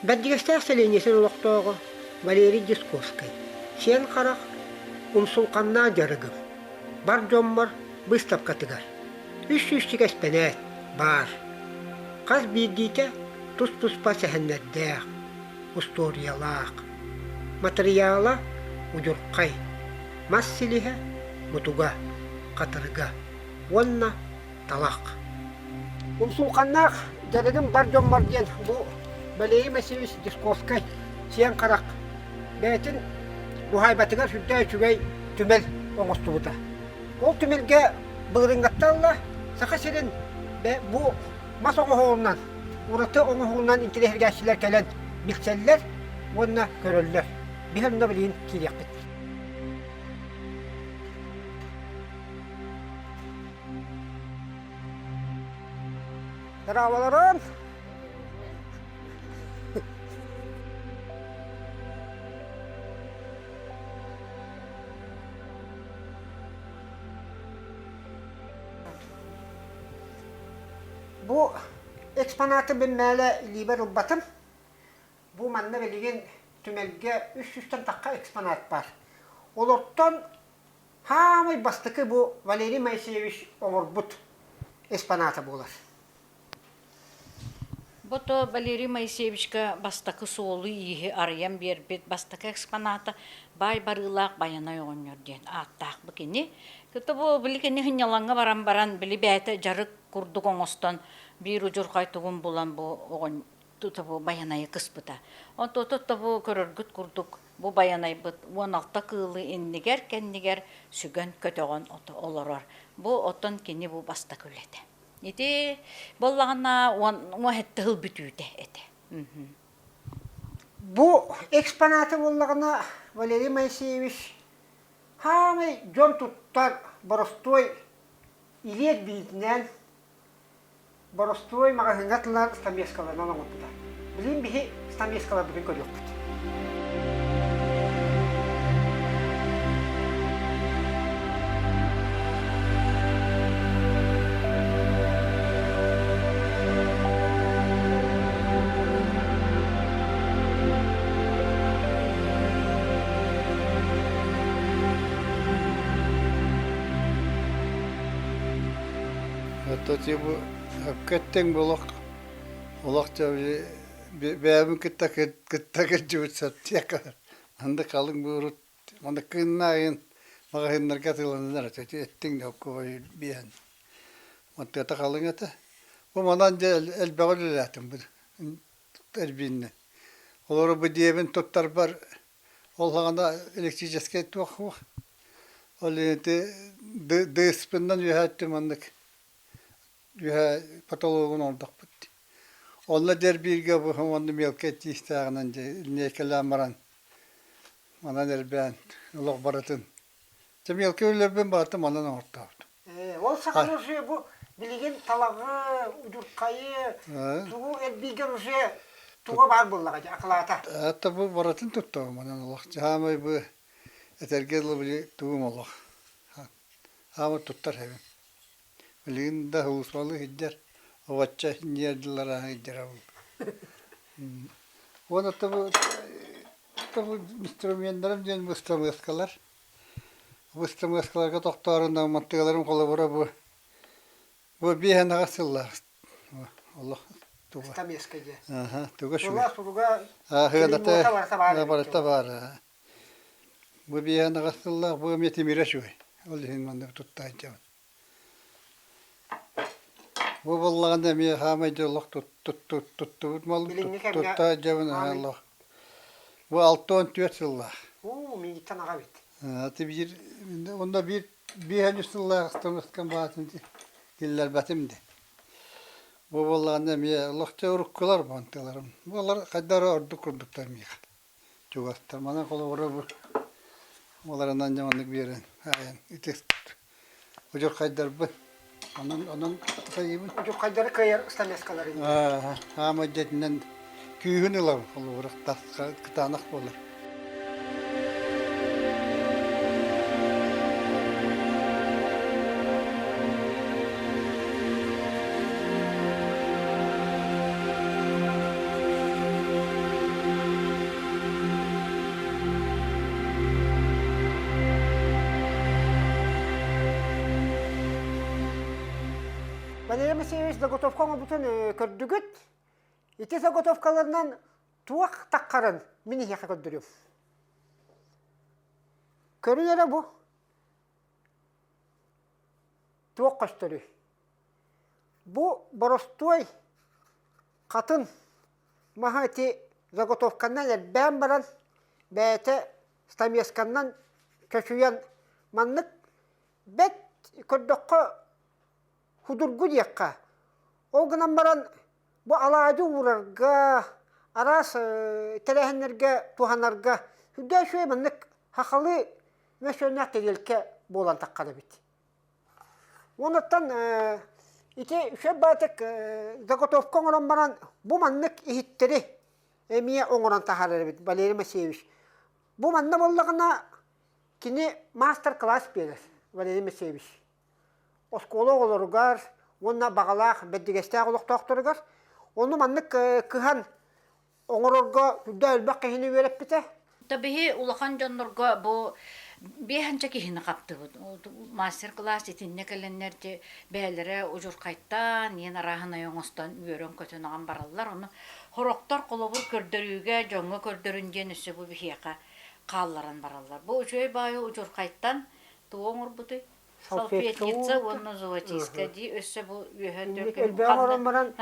Бэрдьигэстээх сэлиэнньэтин олохтооҕо Валерий Дьусковскай Сиэн Харах умсулҕаннаах дьарыгым бар дьоммор быыстапкатыгар 300 эспэнээт баар. Хас биирдиитэ тус-туспа сэһэннэрдээх, устуоруйалаах. Матырыйаала удьурхай, мас силиһэ, мутуга, хатырыга уонна талах. Умсулҕаннаах дьарыгым бар дьоммор диэн бу Валерий Васильевич Дьусковскай Сиэн Харах бэйэтин уһаайбатыгар сүрдээх үчүгэй түмэл оҥостубута. Ол түмэлгэ былырыыҥҥаттан ыла Саха сирин бу мас оҥоһугунан, ураты оҥоһугунан интэриэһиргээччилэр кэлэн билсэллэр уонна көрөллөр. Биһи онно билигин киириэхпит. Здраволорон! Бу экспонаты мин мээлэ илиибэр ылбатым. Бу манна билигин түмэлгэ үс сүүстэн тахха экспонат баар. Олортон Хаамай бастакы бу Валерий Моисеевич оҥорбут экспоната буолар. Бу то Валерий Моисеевичка бастакы суолу-ииһи арыйан биэрбит бастакы экспоната Баай Барыылаах Байанай оҕонньор диэн ааттаах бу кини. Кытта бу били кини сынньалаҥҥа баран баран били бэйэтэ дьарык курдук оҥостон биир удьурхай тугун булан бу оҕон тута бу Байанайы кыспыта. Онтон тута бу көрөргүт курдук Бу Байанайбыт 16 кыылы иннигэр-кэннигэр сүгэн-көтөҕөн олорор. Бу оттон кини бу бастакы үлэтэ. Ити буоллаҕына уон сэттэ сыл бүтүүтэ этэ. Бу экспонаты буоллаҕына Валерий Моисеевич хаамай дьон туттар боростуой илиэт биитинэн Боростуой маҕаһыыҥҥа тыллаан стамескаларынан оҥорбута. Билигин биһи стамескаларбытын көрүөхпүт. Оттон бу Өпкөттөҥ бу олох олох дьэ бэйэбин кытта кытта кырдьыбыт саптыака анда халыҥ буурут манна кыыннаайын маҕаһыыннарга атыыланылар этэ эттиҥ да окко биэһэн мантыата халыҥ этэ бу манан дьэ элбэҕи үлэлээтим бу эрбииннэ олору бу диэбин туттарбар ол саҕана электрическэй туох суох ол ити дыыспыннан үөһээттим маннык Үөһэ потологун оҥордохпут дии. Онно дьэрбииргэ бу уонна мелкэй тиистээҕинэн дьэ линейкэлээн баран манан эрбээн олох барытын. Дьэ мелкэй үлэлэрбин барытын манан оҥортообутум. Ол саҕана уже бу билигин талаҕы, удьурхайы, тугу эрбиигэр уже туга баар буоллаҕа дии акылаата. Это бу барытын туттабын манан олох. Саамай бу этэргэ дылы били тугум олох. Хаамай туттар эбим. Билигин да уулуссалыы сылдьар, обоччо ньиэрдилэр сылдьар Уонна тобу тобу инструменнарым диэн быстамыаскалар. Быстамыаскаларга тохтоорунна мантыгаларым холобура бу бу биэһэн аҕыс сыллаах олох туга. Стамеска диye. Аха, туга шуга. Туга суруга барыта барыта баар. Бу биэһэн аҕыс сыллаах бу эмиэ тимирэ үчүгэй. Ол иһин манна тутта сылдьабын. Бу буоллаҕына эмиэ саамай дьоллоох туттубут мал тутта сылдьабын олох. Бу 64 сыллаах. Уу, миигиттэн аҕа эбит. Аты биир онно биир биэһэн үс сыллаах ыстамыскам баатын киллэрбэтим де. Бу буоллаҕына эмиэ олох уруккулар бантыларым. Буолар хайдах эрэ ордук курдуктар миэхэ. Чугастар. Манан холобура бу оларынан дьэ маннык биэрэн аайан ити удьурхайдарбын онон онон хайыыбын Удьурхайдары кыайар стамескаларын Аама дьэтинэн күүһүн ылабын холобура кытаанах буолар. Валерий Моисеевич заготовка оҥорбутун көрдүгүт. Ити заготовкаларынан туох таххарын мин эһиэхэ көрдөрүөм. Көрүҥ эрэ бу. Туох көстөрүй? Бу боростуой хатын маһы ити заготовканан эрбээн баран бэйэтэ стамесканнан чочуйан маннык бэт көрдөххө худургу диэххэ. Ол гынан баран бу алаадьы уурарга, араас тэрээһиннэргэ туһанарга сүрдээх үчүгэй маннык хахалы мөссүөннээх тэриэлкэ буолан таххар эбит. Онуттан ити үчүгэй баатык заготовка оҥорон баран бу маннык иһиттэри эмиэ оҥорон таһаарар эбит Валерий Моисеевич. Бу манна буоллаҕына кини маастар-класс биэрэр Валерий Моисеевич. Оскуола оҕолоругар уонна баҕалаах бэрдигэстээх олохтоохторугар ону маннык кыһан оҥорорго сүрдээх элбэх киһини үөрэппитэ. Биһи улахан дьоннорго бу биэһэнчэ киһини хаптыбыт. Мастер-класс итиннэ кэлэннэр дьэ бэйэлэрэ удьурхайтаан, иэн арааһынай оҥостон үөрэн-көтөн аҕан бараллар. Ону хорохтор холобур көрдөрүүгэ, дьоҥҥо көрдөрүн диэн өссө бу биһиэхэ хаалларан бараллар. Бу үчүгэй баайы удьурхайтан тугу оҥорбутуй? Салфетница уонна золотистка дии өссө бу үөһэ Элбэҕи оҥорон баран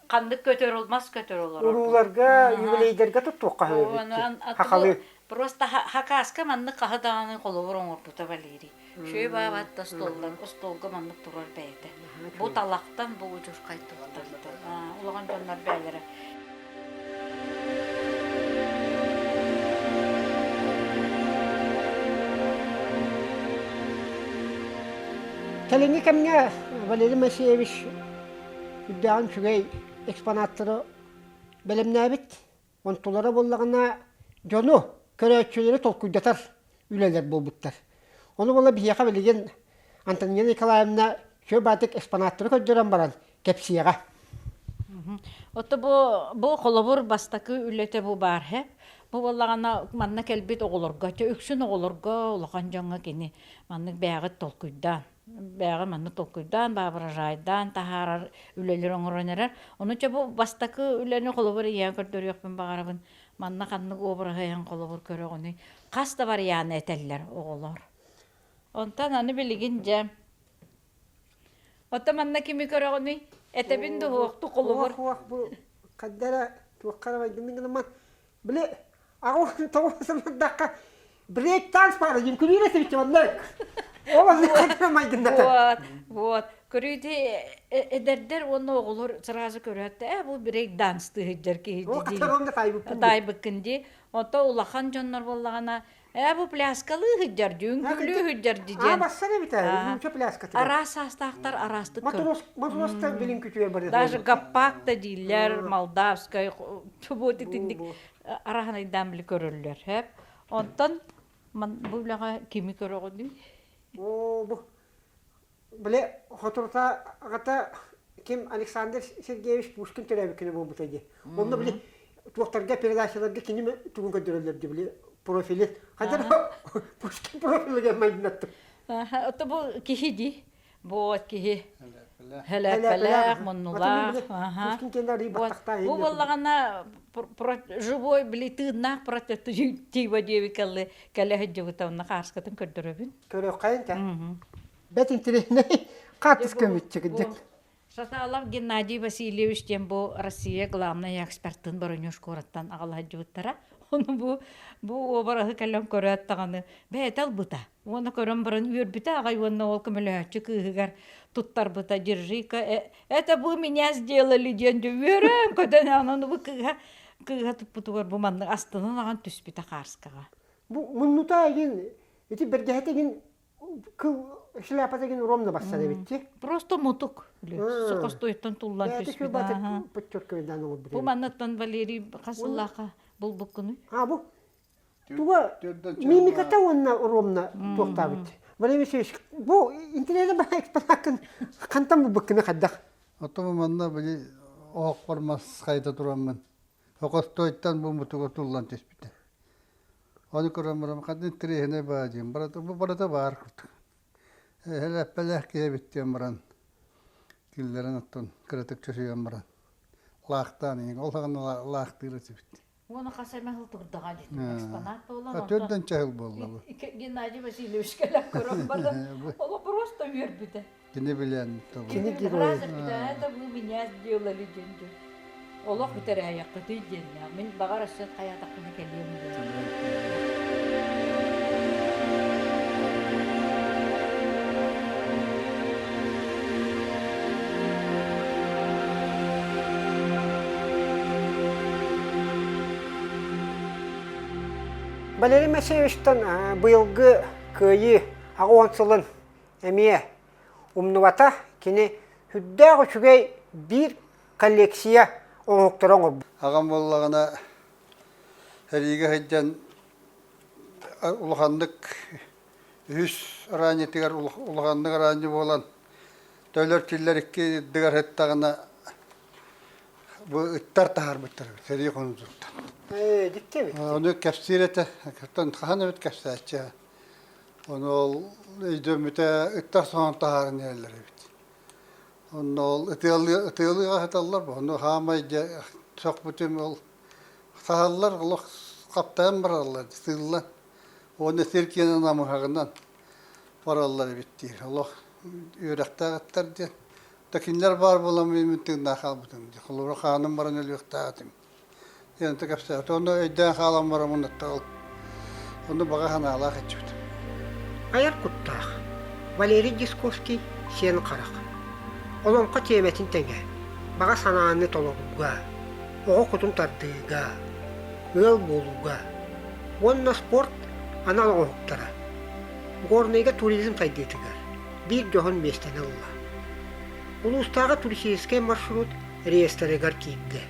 ханнык көтөр мас көтөр олорор урууларга юбилейдэргэ туттуохха сөп хахалы просто хакаска маннык хаһы даҕаны холобур оҥорбута Валерий Шөй баабат да остуоллар остуолга маннык турар бэйэтэ бу талахтан бу удьурхай туттартан улахан дьоннор бэйэлэрэ Кэлиҥҥи кэмҥэ Валерий Моисеевич үрдээҕин үчүгэй экспонаттары бэлэмнээбит. Онтулара буоллаҕына дьону, көрөөччүлэри толкуйдатар үлэлэр буолбуттар. Ону буола биһиэхэ билигин Антонина Николаевна үчүгэй баатык экспонаттары көрдөрөн баран кэпсиэҕэ. Ото бу бу холобур бастакы үлэтэ бу баар һэ. Бу буоллаҕына манна кэлбит оҕолорго, чэ үксүн оҕолорго, улахан дьоҥҥо кини маннык бэйэҕит толкуйдаан, бэйэҕэ маннык толкуйдаан, воображайдаан таһаарар үлэлэри оҥорон эрэр. Ону чэ бу бастакы үлэни холобур ийэҕэ көрдөрүөхпүн баҕарабын. Манна ханнык обраһы эн холобур көрөҕүнүй? Хас да варианы этэллэр оҕолор. Онтон аны билигин дьэ Оттон манна кими көрөҕүнүй? Этэбин да уһуохтук холобур. Уох бу ханна эрэ туохха эрэ майгыннык гынамман били аҕа тоҕо санаатахха брейк танц баара үҥкүүлүүр этибит маннык. Ол оннук ханна майгынната. Вот, вот. Көрүүтэ эдэрдэр уонна оҕолор сразу көрөөт ээ бу брейк данс тыһыдьар киһи дии. Таайбыккын дии. Онто улахан дьоннор буоллаҕына Ээ бу пляскалыы сылдьар дии, үҥкүүлүү сылдьар дии диэн. Аа бассар эбит ээ, нуучча пляскатыгар. Араас саастаахтар араастык Матрос, матростар билин күтүөр барыта. Даже гаппак да дииллэр, молдавскай, вот итинник араһынайдаан били көрөллөр. Хэп. Онтон бу үлэҕэ кими көрөҕүнүй? Оо, бу Били хотурута аҕата ким Александр Сергеевич Пушкин төрөөбүт күнэ буолбута дии. Онно били туохтарга передачаларга кини тугун көрдөрөллөр дии били профилин. Хадьар Пушкин профилигэр майгынаттым. Ото бу киһи дии. Бу киһи Хэлэппэлээх, муннулаах. Пушкин кэннэ арый баттахтаах. Бу буоллаҕына живой били тыыннаах прототипа диэбикаллы кэлэ сылдьыбыта онно хааскатын көрдөрөбүн. Көрүөххэйин кэ. Бэт интэриэһинэй хаартыска көмүччү Шаталов Геннадий Васильевич диэн бу Россия главный экспертын Воронеж куораттан аҕала сылдьыбыттара. Ону бу бу уобараһы кэлэн көрөөт даҕаны бэйэтэ ылбыта. Уонна көрөн баран үөрбүтэ аҕай уонна ол көмөлөһөөччү кыыһыгар туттарбыта. Держи-ка, это вы меня сделали диэн дьэ үөрэн көтөн онон бу кыыһа кыыһа туппутугар бу маннык астынан аҕан түспүтэ хаарскаҕа. Бу муннута игин ити бэргэһэтэ игин кыл шляпата игин ровно бассар эбитти. Просто мутук. Сокостуйтан туллан түспүт. Бу маннаттан Валерий хасыллаха булбуккуну. А бу туга мимиката уонна ровно туохтаабыт. Валерий Васильевич, бу интеллигент баа экспонаккын хантан булбуккуну хайдах? Оттон манна били оһохпор мас хайта тураммын. Окостойтан бу мутуга туллан түспүтэ. Ону көрөн баран ханна интэриэһинэй баа диэн барыта бу барыта баар курдук. Эһэлэппэлээх киһи эбит диэн баран. Киллэрэн оттон кыратык чочуйан баран лаахтаан иһин ол саҕана лаахтыыр этибит. Уону хас эмэ сыл турдаҕа дии экспонат буолан Төрдөн чаһыл буолла бу. Геннадий Васильевич кэлэн көрөн баран оло просто үөрбүтэ. Кини билэн Кини герой. Это вы меня сделали диэн Олох бүтэрээйэххитий диэннээх. Мин баҕар өссө хайаатахпына кэлиэм диэн. Валерий Моисеевичтан быйылгы Кыайыы 80 сылын эмиэ умнубата. Кини сүрдээх үчүгэй биир коллекция оҥоһуктары оҥорбут. Аҕам буоллаҕына сэриигэ сылдьан улаханнык үһүс араанньытыгар улаханнык араанньы буолан төлөр тиллэр икки ардыгар сыттаҕына бу ыттар таһаарбыттар эбит сэрии хонуутуттан. Ээ, дьикти эбит. Ону кэпсиир этэ. Хаһан эбит кэпсээччи. Ону ол өйдөммүтэ ыттар соһон таһааран иһэллэр эбит. Онно ол ытыалыы ытыалыы аһаталлар бу. Ону хаамай дьэ сөхпүтүм ол саһаллар олох хаптайан бараллар сыыллан. Уонна сир киэнэ намыһаҕынан бараллар эбит диир. Олох үөрэхтээх ыттар диэн. Да кинилэр баар буолан мин тыыннаах хаалбытым дии. Холобура хааным баран өлүөхтээх этим. Диэн кэпсээтэ. Онно өйдөөн хаалан бараммын ол онно баҕа санаалаах иччибит. Айар куттаах Валерий Дисковский Сиэн Харах Олоҥхо тиэмэтин тэҥэ баҕа санааны толорууга, оҕо кутун тардыыга, ыал буолууга уонна спорт анал оҥоһуктара Горнайга туризм сайдыытыгар биир дьоһун миэстэни ылла. Улуустааҕы туристическай маршрут реестрыгар киирдэ.